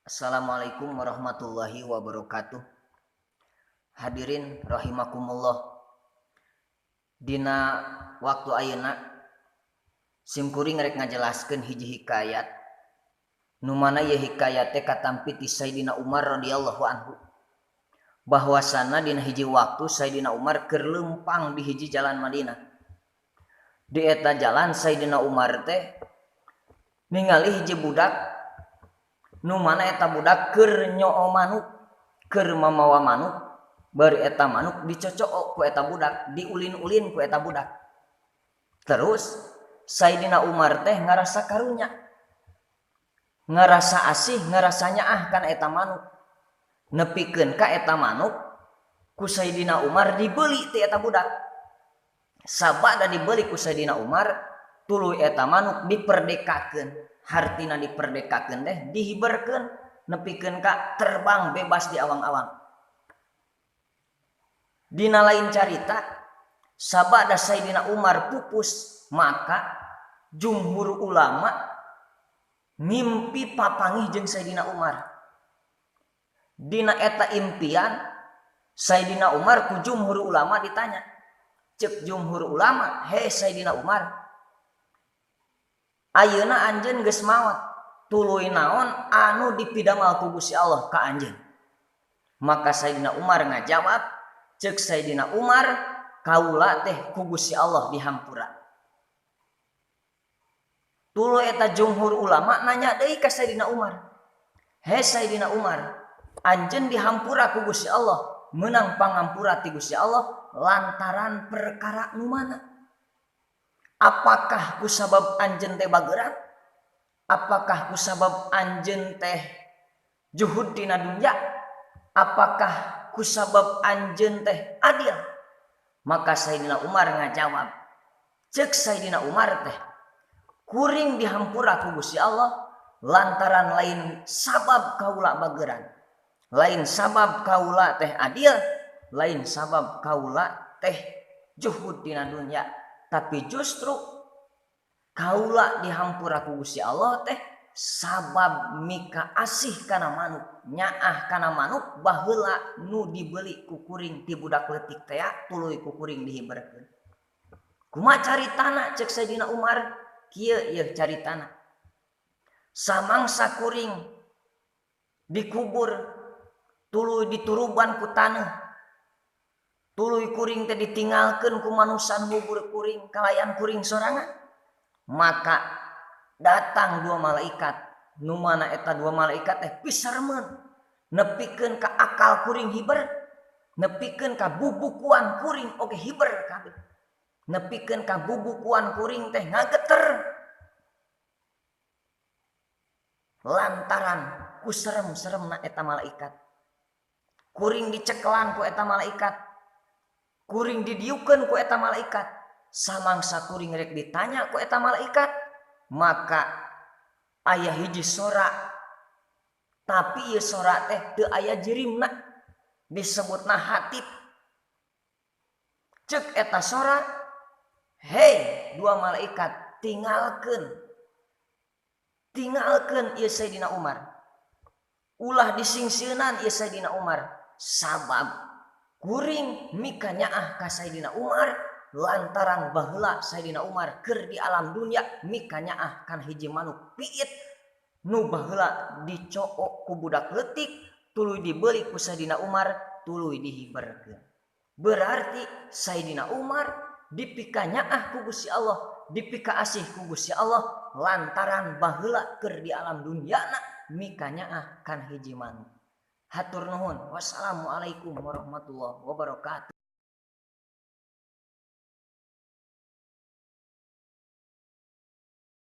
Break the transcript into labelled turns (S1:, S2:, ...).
S1: Assalamualaikum warahmatullahi wabarakatuh. Hadirin rahimakumullah. Dina waktu ayeuna sim kuring rek ngajelaskeun hiji hikayat. Nu mana ieu hikayat teh katampi ti Sayyidina Umar radhiyallahu anhu. Bahwasana dina hiji waktu Sayyidina Umar keur leumpang di hiji jalan Madinah. Di eta jalan Sayyidina Umar teh ningali hiji budak nu mana eta budak keur nyoo manuk, keur mamawa manuk, bari eta manuk dicocok ku eta budak, diulin-ulin ku eta budak. Terus Sayyidina Umar teh ngarasa karunya, ngarasa asih, ngarasa nyaah kana eta manuk. Nepikeun ka eta manuk ku Sayyidina Umar dibeli ti eta budak. Sabada dibeli ku Sayyidina Umar, tuluy eta manuk diperdekakeun. Hartina diperdekakeun teh dihiberkeun nepikeun ka terbang bebas di awang-awang. Dina lain carita, sabada Sayyidina Umar pupus, maka jumhur ulama mimpi papangih jeung Sayyidina Umar. Dina eta impian Sayyidina Umar ku jumhur ulama ditanya. Cek jumhur ulama, "Hei Sayyidina Umar, ayeuna anjeun geus maot, tuluy naon anu dipidamal ku Gusti Allah ka anjeun?" Maka Sayyidina Umar ngajawab, cek Sayyidina Umar, kaula teh ku Gusti Allah dihampura. Tuluy eta jumhur ulama nanya deui ka Sayyidina Umar, "He Sayyidina Umar, anjeun dihampura ku Gusti Allah, meunang pangampura ti Gusti Allah lantaran perkara nu mana? Apakah kusabab anjeun teh bageran? Apakah kusabab anjeun teh juhud dina dunya? Apakah kusabab anjeun teh adil?" Maka Sayyidina Umar ngajawab, cek Sayyidina Umar teh, kuring dihampura ku Gusti Allah lantaran lain sabab kaula bageran, lain sabab kaula teh adil, lain sabab kaula teh juhud dina dunya, tapi justru kaula dihampura ku Gusti Allah teh sabab mika asih kana manuk, nyaah kana manuk baheula nu dibeli ku kuring ti budak leutik teh tuluy ku kuring dihiberkeun. Kumaha caritana? Cek Sayyidina Umar, kieu ieu caritana. Samangsa kuring dikubur tuluy dituruban ku taneuh, tuluy kuring teh ditinggalkeun ku manusa ngubur kuring kalayan kuring sorangan. Maka datang dua malaikat, nu mana eta dua malaikat teh pisaremeun, nepikeun ka akal kuring hiber, nepikeun ka bubukuan kuring oge hiber kabeh, nepikeun ka bubukuan kuring teh ngageter lantaran ku serem-seremna eta malaikat. Kuring dicekelan ku eta malaikat, kuring didiukeun ku eta malaikat. Samangsa kuring rek ditanya ku eta malaikat, maka aya hiji sora, tapi ieu sora teh teu aya jirimna, disebutna hatib. Cek eta sora, "Hei dua malaikat, tinggalkeun, tinggalkeun ieu Sayyidina Umar, ulah disingsieunan ieu Sayyidina Umar, sabab kuring mika nyaah ka Sayyidina Umar lantaran baheula Sayyidina Umar keur di alam dunya mika nyaah kana hiji manuk piit nu baheula dicook ku budak leutik, tuluy dibeli ku Sayyidina Umar, tuluy dihiberkeun." Berarti Sayyidina Umar dipika nyaah ku Gusti Allah, dipika asih ku Gusti Allah lantaran baheula keur di alam dunyana mika nyaah kana hiji manuk. Hatur nuhun. Wassalamualaikum warahmatullahi wabarakatuh.